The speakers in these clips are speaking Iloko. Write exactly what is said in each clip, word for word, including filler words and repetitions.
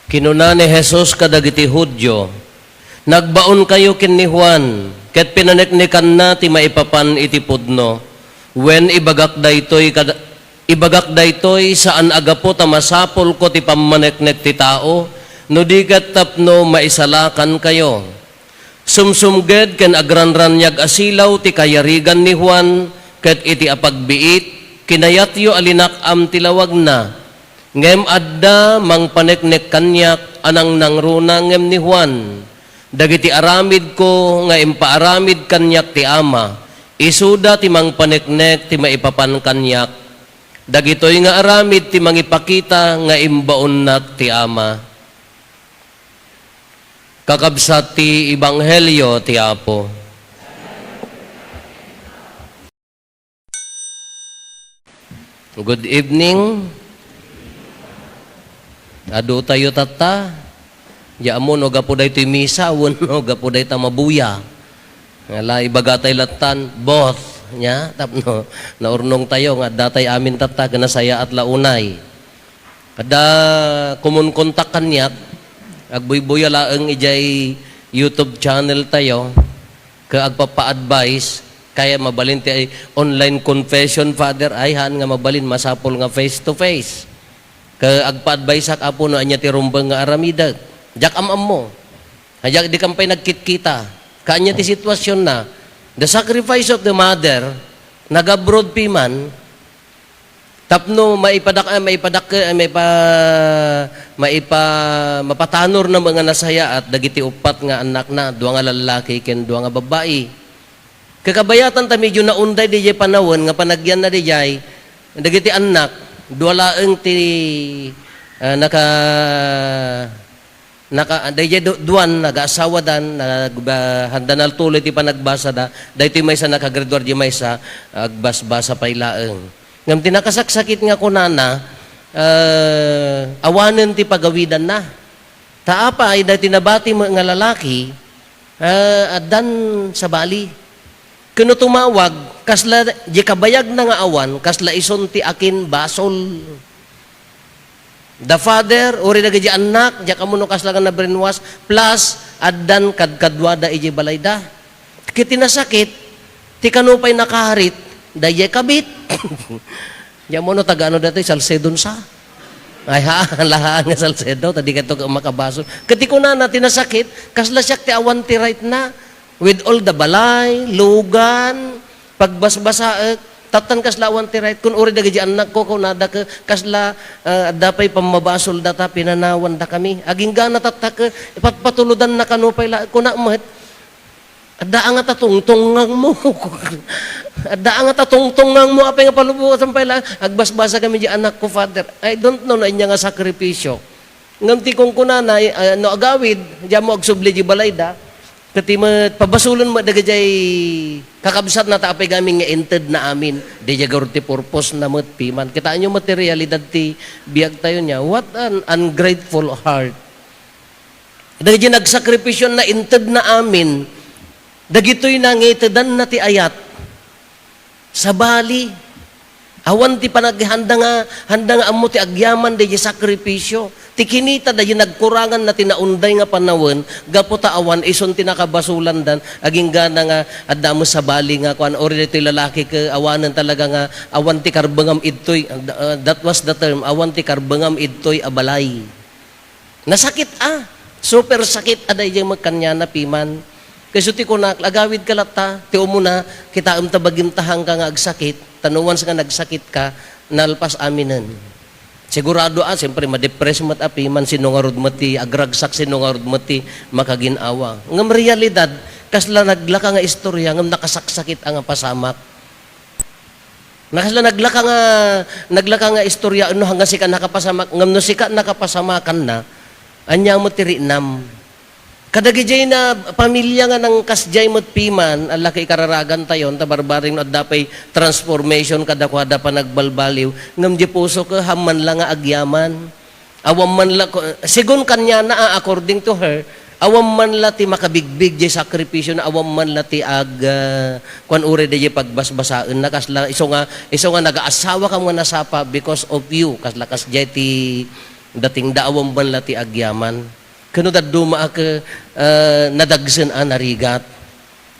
Kinuna ni Jesus kadagiti Judio, "Nagbaonkayo ken ni Juan, ket pinaneknekanna ti maipapan iti pudno. Wen, ibagak daytoy kad-, ibagak daytoy saan a gapu ta masapulko ti pammaneknek ti tao, no di ket tapno maisalakankayo." Sumsumged ken agranraniag a silaw ti kayarigan ni Juan, ket iti apagbiit, kinayatyo a linak-am ti lawagna. Ngem adda mangpaneknek kaniak a nangnangruna ngem ni Juan. Dagiti aramidko nga impaaramid kaniak ti Ama, isuda ti mangpaneknek ti maipapan kaniak. Dagitoy nga aramid ti mangipakita nga imbaonnak ti Ama. Kakabsat ti Ebanghelio ti Apo. Good evening. Adutayo tatta. Di ammo no gapu daytoy misa, wenno gapu dayta mabuya. Ala, ibaga tay lattan, both, nya, tapno naurnong tayo nga adda tay amin tatta, ken nasayaat la unay. Adda kumunkontak kaniak, agbuybuya laeng idiay YouTube channel tayo, ket agpapa-advise, kaya mabalin ti online confession, Father, ay, haan nga mabalin, masapul nga face to face. Ket agpa-adviseak, Apo, no ania ti rumbeng nga aramidek. Diak am-ammo. Ay, diak, dikam pay nagkitkita. Kaanya ti situasionna. The sacrifice of the mother, nag-abroad piman, tapno maipadak-, ah, maipadak-, ah, maipa-, maipa-, mapatanorna met nga nasayaat dagiti uppat nga annakna, dua nga lallaki ken dua nga babbai. Kakabayatan ta medyo naunday diay panawen nga panagyanna diay, dagiti annak, dua laeng ti, ah, naka-, naka-, daydiay du-, duan, nagaasawadan, nag-, ba-, handa naltuloy ti panagbasada, daytoy maysa nakagraduar, diay maysa, agbasbasa pay laeng. Ngem ti nakasaksakit nga kunana, ah, awanen ti pagawidanna. Ta apay, daytoy nabati met nga lalaki, ah, addan sabali. Ken no tumawag, kasla, di kabayagna nga awan, kasla isun ti akin basol. The father, uri dagiti annak, diak ammo no kasla nga na-brainwash, plus, addan kadkaduada idiay balayda. Ket ti nasakit, ti kano pay nakarit, daydiay kabit. Diak ammo no taga ano daytoy, Salcedon sa. Ay, ha, lahaan nga Salcedo, ta di kato makabasol. Ket ti kunana, ti nasakit, kasla siak ti awan ti right na, with all the balay, lugan, pagbasbasaek, tattan kasla awan ti right. Kun uri dagiti annakko, kunada ke, kasla, ah, adda pay pammabasol data, pinanawanda kami. Aginggana tatta ke, ipatpatulodanna kano pay la, kuna met, adda nga tatungtungngangmo. Adda nga tatungtungngangmo, apay nga palubosan pay la, agbasbasa kami di anakko, Father. I don't know no ania nga sakripisyo. Ngem ti kunkunana, ah, no agawid, diammo agsubli di balayda, ket ti met, pabasolon met dagijay kakabsatna ta apay gamin nga intedna amin, daydiay garud ti purpose na met piman. Kitaenyo met ti realidad ti biag tayo nia. What an ungrateful heart. Dagiti nagsakripisyo na intedna amin, dagitoy nangitedanna ti ayat. Sabali, awan ti panag-, handa nga, handa nga ammo ti agyaman daydi sakripisyo. Ti kinita daydi nagkurangan na ti naunday nga panawen, gapu ta awan isun ti nakabasolandan, aginggana nga adda met sabali nga kuan, uri daytoy lalaki ke, awanen talaga nga, awan ti karbengam idtoy, uh, that was the term, awan ti karbengam idtoy a balay. Nasakit a. Super sakit a daydiay met kaniana piman. Kayso ti kunak, agawid ka latta, ti umuna, kitaem ta bagim tahang ka nga agsakit, ta no once nga nagsakit ka, nalpas aminen. Sigurado a, siyempre, madepress met a piman, sino ngarud met ti agragsak, sino ngarud met ti makagin-awa. Ngem realidad, kasla naglaka nga istorya, ngem nakasaksakit a nga pasamak. Nakasla naglaka nga, naglaka nga istorya, no, hanggang sika nakapasamak, ngem no sika nakapasamakanna, ania met ti rinam? Kadagijay na pamilya nga nangkasdiay met piman, allaki ikararagan tayon, ta barbareng no adda pay transformation kadakuada panagbalbaliw, ngem di puso ko, hamman la nga agyaman. Awan man la, segun kaniana, ah, according to her, awan man la ti makabigbig diay sakripisyo na, awan man la ti ag, ah, kuan, uray diay pagbasbasaen na, kasla, isu nga, isu nga nagaasawa ka nga nasapa because of you, kasla kasdiay ti, Dating daawan man la ti agyaman. Kano dadduma a ke-, ah, nadagsen a narigat.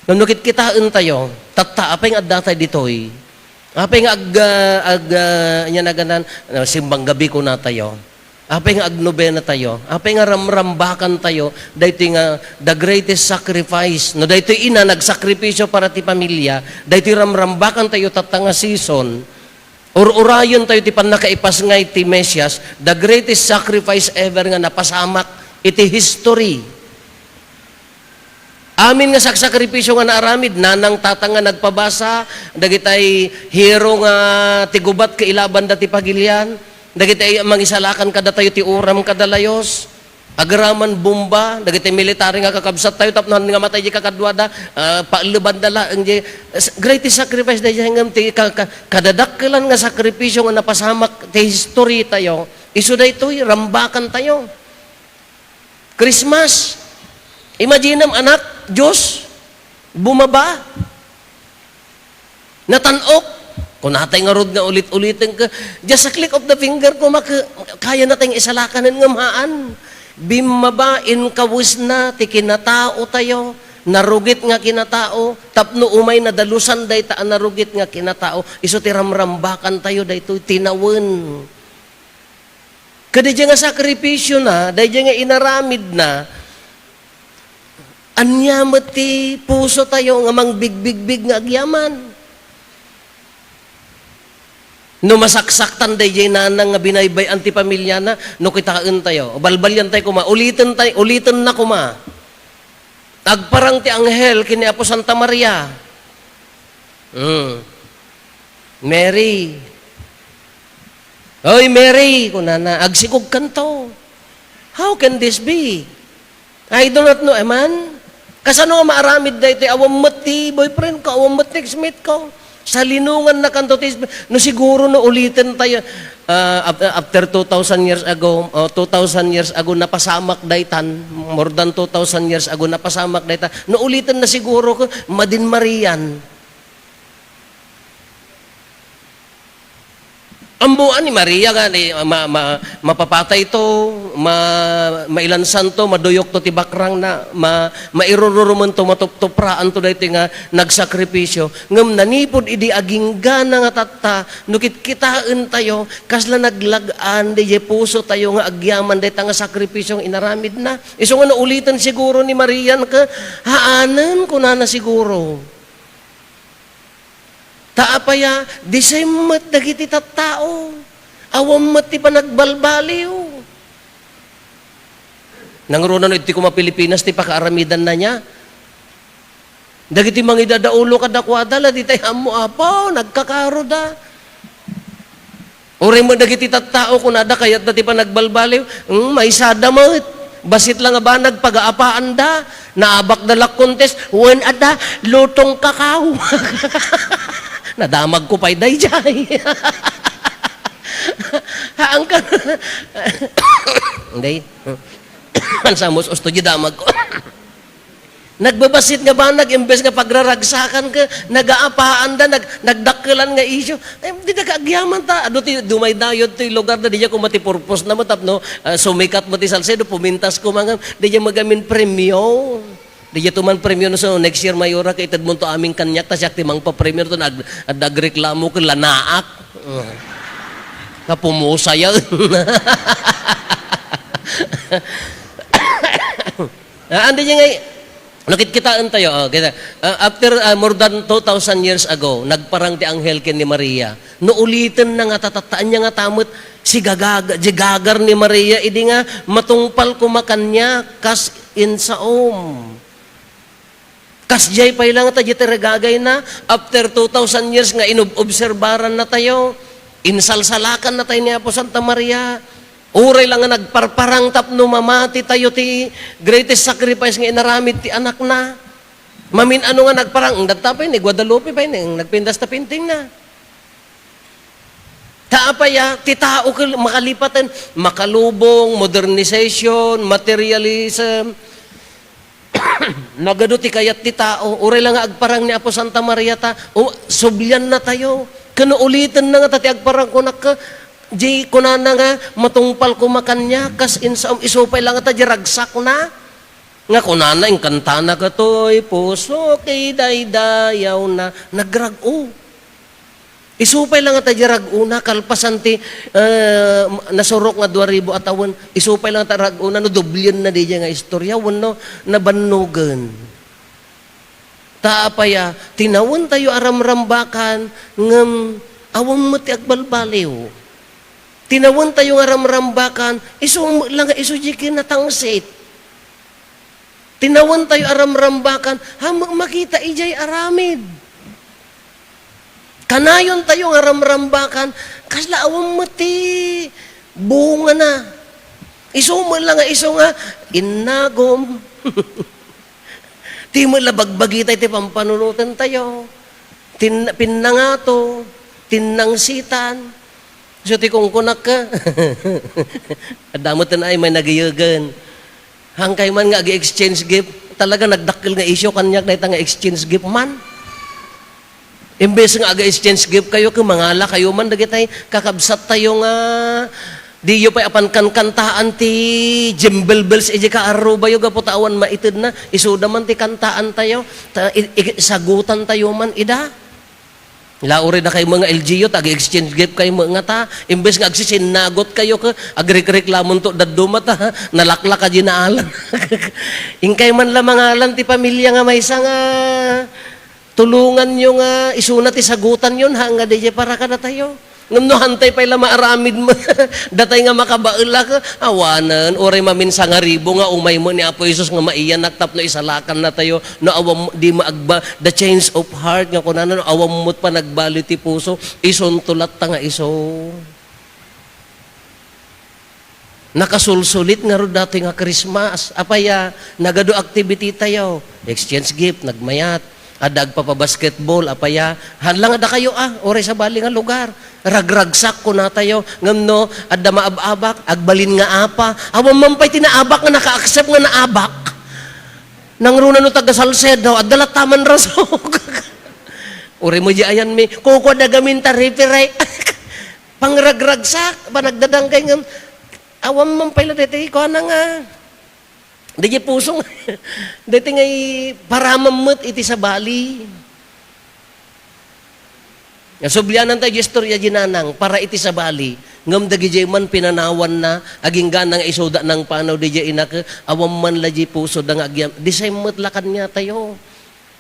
Ngem no kitkitaentayo, tatta, apay nga adda tayo ditoy? Apay nga ag-, ah, ag-, ah, anya naganan, ah, simbang gabi kunatayo? Apay nga agnobenatayo? Apay nga ramrambakantayo? Daytoy nga the greatest sacrifice. No daytoy ina nagsakripisyo para ti pamilya, daytoy ramrambakantayo tatta nga season. Ur-urayon tayo ti pannakaipasngay ti Mesias, the greatest sacrifice ever nga napasamak iti history. Amin nga saksakripisyo nga naaramid, nanang, tatang nga nagpabasa, dagitay hero nga ti gubat kailaban da ti pagilian, dagitay mangisalakan kadatayo ti uram kada layos, agraman bomba, dagiti military nga kakabsattayo tapno han nga matay di kakaduada, ah, paellebanda laeng di, s-, greatest sacrifice daydiay ngem ti ka-, ka-, kadadakkelan nga sakripisyo nga napasamak ti history tayo, isu daytoy, rambakan tayo. Christmas, imaginem, anak, Dios, bumaba. Natan-ok. Kunatay ngarud nga ulit-uliten ka, just a click of the finger, kuma-, ka-, kaya natay nga isalakanen ngem haan. Bimmaba, inkawesna ti kinatao tayo, narugit nga kinatao, tapno umay nadalusan dayta a narugit nga kinatao, isu ti ramrambakan tayo daytoy, tinawen. Ket daydiay nga sakripisyona, daydiay nga inaramidna, ania met ti puso tayo nga mangbigbigbig nga agyaman? No masaksaktan daydiay nanang nga binaybay-an ti pamiliana, no kitaentayo, balbaliantayo koma, uliten tay-, ulitenna koma. Agparang ti anghel ken ni Apo Santa Maria. Hmm. "Mary. Oy, Mary," kunana, "agsigugkanto. How can this be? I do not know a man." Kasano nga maaramid daytoy? Awan met ti boyfriend ko, awan met ti ex-mate ko. Salinungannakanto ti Espi-, no siguro no uliten tayo, ah, af-, after two thousand years ago, o two thousand years ago, napasamak daytan, more than two thousand years ago, napasamak daytan. No uliten na siguro ko, madin Marian. Ammoan ni Maria nga ni, ma-, ma-, mapapatayto, ma-, mailansanto, maduyokto ti bakrangna, ma-, mairururumento, matuptupraanto daytoy nga nagsakripisyo. Ngem nanipud idi aginggana nga tatta, no kitkitaentayo, kasla naglag-an daydiay pusotayo nga agyaman dayta nga sakripisyo nga inaramidna. Isu nga nauliten siguro ni Marian ket, "Haanen," kunana siguro. Ta apay a, the same met dagiti tattao. Awan met ti panagbalbaliw. Nangruna no, iti koma Pilipinas ti pakaaramidanna nia. Dagiti mangidadaulo kadakuada, la ditay ammo, Apo, nagkakaroda. Uray met dagiti tattao, kunada, kayatda ti panagbalbaliw, "Hmm, maysada met. Bassit la nga banag, pagaapaanda. Naabakda la contest, wen adda, lutong kakao." Nadamagko pay daydiay. Haan ka. Hindi. Ansa mo, usto di damagko. Nagbabassit nga banag, imbes nga pagraragsakan ket nagaapaanda, nag-, nagdakkelan nga isyu. Ay, dida kaagyaman ta. Adu ti dumaydayod toy lugar na, dida koma ti purpose na mo tapno, ah, sumikat mo ti Salcedo, pumintas koma nga, dida magamin premyo. Dida to man premyo no, so next year, Mayora, ka ited mo to amin kaniak, ta siak ti mangpapremyo to, nag-, ad-, nagreklamo ken lanaak. Oh. Nga pumusa yan. Ah, andi niya nga, nakitkitaentayo, oh, kita, ah, after, ah, more than two thousand years ago, nagparang ti anghel ken ni Maria. No uliten na nga tatatta, ania nga tamet, sigagaga-, jigagar ni Maria, idi nga matungpal koma kaniak, kas insaom. Kasdiay pay lang ta, diay ti ragagayna, after two thousand years nga inob-, obserbaran natayo, insalsalakan natayo ni Apo Santa Maria, uray lang nga nagparparang tapno mamati tayo ti greatest sacrifice nga inaramid ti anakna. Mamin-ano nga nagparang, datta pay ni Guadalupe pay ni, nagpintas ta painting na. Ta apay a, ti tao kel-, makalipaten, makalubong, modernization, materialism. Nagadu ti kayat ti tao, uray la nga agparang ni Apo Santa Maria ta, u-, sublian natayo. Ken no uliten na nga ta ti agparang kunak, Di kunana nga, matungpal koma kaniak, kas insaom, isu pay la nga ta di ragsakna. Nga kunana, inkantana katoy, puso, kidaydayawna, nagrag-o. Isu pay la nga ta di rag-ona, kalpasan ti, eh, nasurok nga dua ribu a tawen, isu pay la nga ta rag-ona, no, doblienna diay nga istorya, wenno nabannogen. Ta apay a, tinawentayo a ramrambakan, ngem awan met ti agbalbaliw. Tinawentayo nga ramrambakan, isu met la nga isu di kinatangsit. Tinawentayo a ramrambakan, ha, ma-, makita idiay aramid. Kanayontayo nga ramrambakan, kasla awan met ti bungana. Isu met la nga isu nga, innagom. Ti met la bagbagita iti pampanunotentayo. Tin-, pinnangato, tinnangsitan. So, ti kunkunak ka. Adda met ay may nagiyegen. Hangkay man nga agi-exchange gift. Talaga nagdakkel nga isyu kaniak dayta nga exchange gift man. Imbes nga aga-exchange gift kayo, ket mangala kayo man dagitay kakabsat tayo nga diyo pay apan kankantaan ti Jingle Bells iti kaarrubayo gapu ta awan maitedna. Isuda man ti kantaan tayo. Ta, i-, i-, sagutan tayo man ida. La, uri da kay mga L G U, ta agi-exchange gift kay mga ta. Imbes nga agsisinnagot kayo, ka, agrekreklamon to, dadduma ta, nalaklak a dinaalan. Inkay man la mangalan ti pamilya nga maysa nga tulonganyo nga isuna ti sagutanyo, ha, nga diay para kadatayo. Ngem no hantay pay la maaramid mo, datay nga makabaelak, awanen, uray mamin sangaribo nga umay mo ni Apo Jesus nga maiyanak tapno isalakan natayo, no, awam, di maagba, the change of heart nga kunana, no, awam mo't panagbaliw ti puso, isunto latta nga isu. Nakasulsulit ngarud datoy nga Christmas. Apay a, nagadu activity tayo. Exchange gift, nagmayat. Adda agpapabasketball, apay a, haan la nga dakayo a, uray sabali nga lugar. Ragragsak, kuna tayo. Ngem no, adda maab-abak, agbalin nga apa. Awan man pay ti naabak nga naka-accept nga naabak. Nangruna no taga Salcedo, adda latta man rasok. Uray mo di ayan mi, kukua da gamin ta referee. Pangragragsak, panagdadanggay ngem, awan man pay la daytoy, kuana nga, daytoy puso nga, daytoy nga i-, paramam met iti sabali. Nga sublianan tayo di istorya di nanang, para iti sabali. Ngem dagidiay man pinanawanna, agingga nga isuda nangpanaw didiay ina ket, awan man la di puso da nga agyam-, di same met la kaniatayo.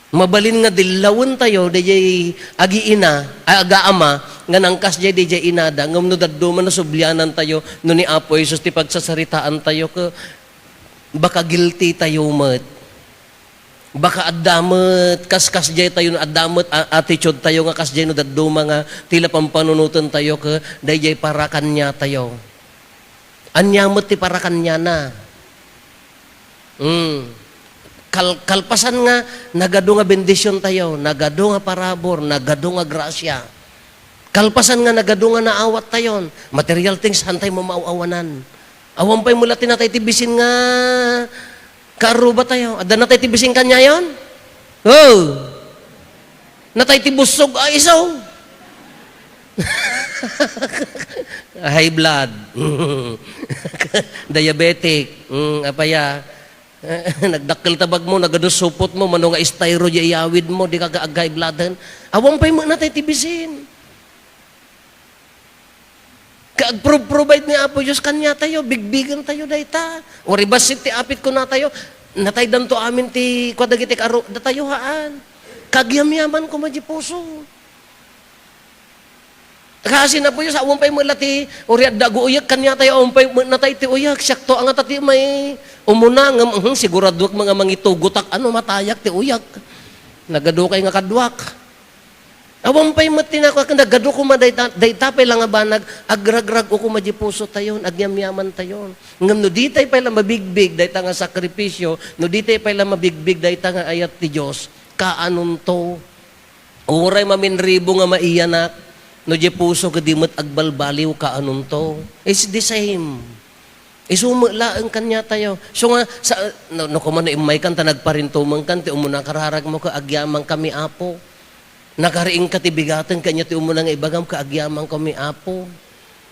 Mabalin nga dillawen tayo, daydiay agiina, a-, agaama, nga nangkasdiay daydiay inada, ngem no dadduma no sublianan tayo, no ni Apo Jesus ti pagsasaritaan tayo, ke, baka guilty tayo met. Baka adda met, kaskasdiay tayo, adda met a-, attitude tayo nga kasdiay no dadduma nga tila pampanunoten tayo, ke, daydiay para kaniatayo. Ania met ti para kaniana? Mm. Kal-, kalpasan nga nagadu nga bendision tayo, nagadu nga parabur, nagadu nga grasia. Kalpasan nga nagadu nga naawat tayon, material things, hantay mo maaw-awanan. Awan pay mo la ti natay ti bisin nga kaarruba tayo. Adda natay ti bisin kaniayon? Oh! Natay ti bussog a isu. High blood. Diabetic. Mm, apaya. Nagdakkel ta bagmo, nagadu supot mo, mano nga styro di iyawid mo, di ka ag-high blood hen. Awan pay met natay ti bisin. Ka agpro-, provide ni Apo Dios kaniatayo, bigbigen tayo dayta. Uray bassit ti apit kunatayo, nataydanto amin ti kua dagiti karo-, datayo haan. Kagyamyaman koma di puso. Kaasi ni Apo Dios, awan pay met la ti, uray adda aguuyek kaniatayo, awan pay met natay ti uyek, siakto a ngata ti may umuna, ngem, mhm, siguraduek nga mangitugotak, ano, matayak ti uyek. Nagadu kay nga kaduak. Awan pay met ti nakuak, nagadu koma dayta, dayta pay la nga banag, agragrag-o koma di puso tayon, agyamyaman tayon. Ngem no ditay pay la mabigbig dayta nga sakripisyo, no ditay pay la mabigbig dayta nga ayat ti Dios, kaanonto? Uray maminribo nga maiyanak, no di puso ket di met agbalbaliw, kaanonto? It's the same. Isu met laeng kaniatayo. So nga, sa, no, no, koma no immaykan ta nagparintumengkan, ti umuna kararagmo, "Kaagyaman kami, Apo." Nakariingka ti bigaten, kaniayo ti umuna nga ibagam, "Kaagyaman kami, Apo."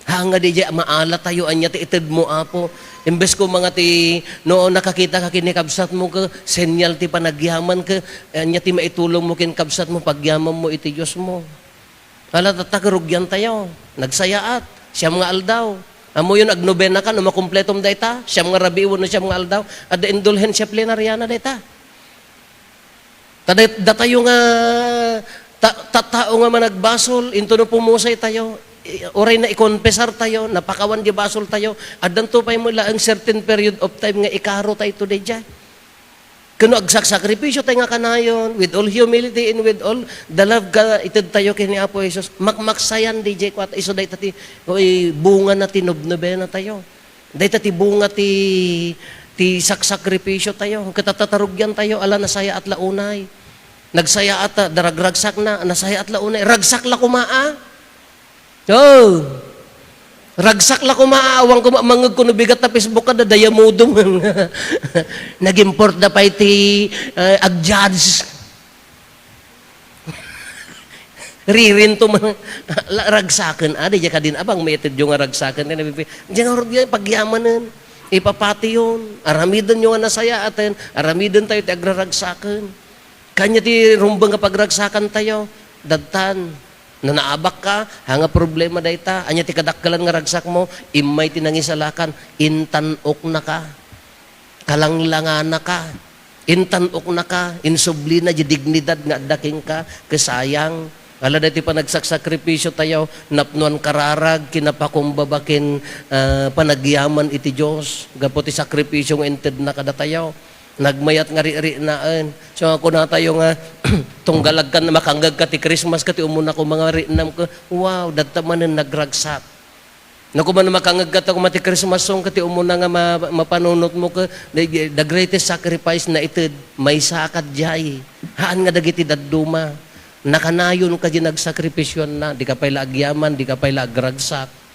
Ha nga di jay maala tayo, ania ti itedmo, Apo? Imbes ko mga ti, no, nakakita ka ken ni kabsatmo, ke, senyal ti panagyaman, ke, ania ti maitulongmo ken kabsatmo, pagyamanmo iti Diosmo. Ala, tatta, karugian tayo. Nagsayaat. Siam nga aldaw. Ammoyon, agnobena ka, no makumpletom dayta, siam nga rabii wenno siam nga aldaw, adda indulhensia plenariana dayta. Ta day-, datayo nga ta-, tattao nga managbasol, intono pumusay tayo, i-, uray na ikonpesar tayo, napakawan di basol tayo, addanto pay met laeng certain period of time nga ikaro tayo today dya. Kano agsaksakripisyo tayo nga kanayon, with all humility and with all the love nga ited tayo ken ni Apo Jesus, makmaksayan di jay kuat, isu dayta ti, oy, bunga na ti nobnobena tayo. Dayta ti bunga ti, ti saksakripisyo tayo. Ket tatta, karugian tayo, ala, nasayaat la unay. Nagsayaat ta, daragragsak na, nasayaat la unay. Ragsak la koma, a? Oh. Ragsak la koma, a? Awan koma, mangeg ko no bigat ta Facebook ka, dadayamudom. Nag-import da pay ti, eh, ag-judge. Ririnto man, la-, ragsaken, a, di jay kadin, abang, maitedyo nga ragsaken, ken nabibi-, di nga urot yan, pagyamanen, ipapatiyon, aramidenyo nga nasayaaten, aramiden tayo ti agraragsaken. Kanya ti rumbeng nga pagragsakan tayo, dadtan, no naabak ka, ha nga problema dayta, anya ti kadakkelan nga ragsakmo, immay ti nangisalakan, intan-oknaka. Kalanglanganaka, intan-oknaka, insublina di dignidad nga adda kenka, ket sayang. Ala, daytoy panagsaksakripisyo tayo, napnoan kararag, kinapakumbaba ken, ah, panagyaman iti Dios, gapu ti sakripisyo nga intedna kadatayo. Nagmayat nga ririnaen. So, kunatayo nga, tunggal agkan, makangngegka ti Christmas, ket ti umuna ko mga rinam ko, wow, dadta manen nagragsak. No, koma no makangngegka ta koma ti Christmas song ket ti umuna nga ma-, mapanunotmo ket the, the greatest sacrifice naited, maysa kadiay. Haan nga dagiti dadduma. Nakanayon kadi nagsakripisyoanna, dika pay la agyaman, dika pay la agragsak.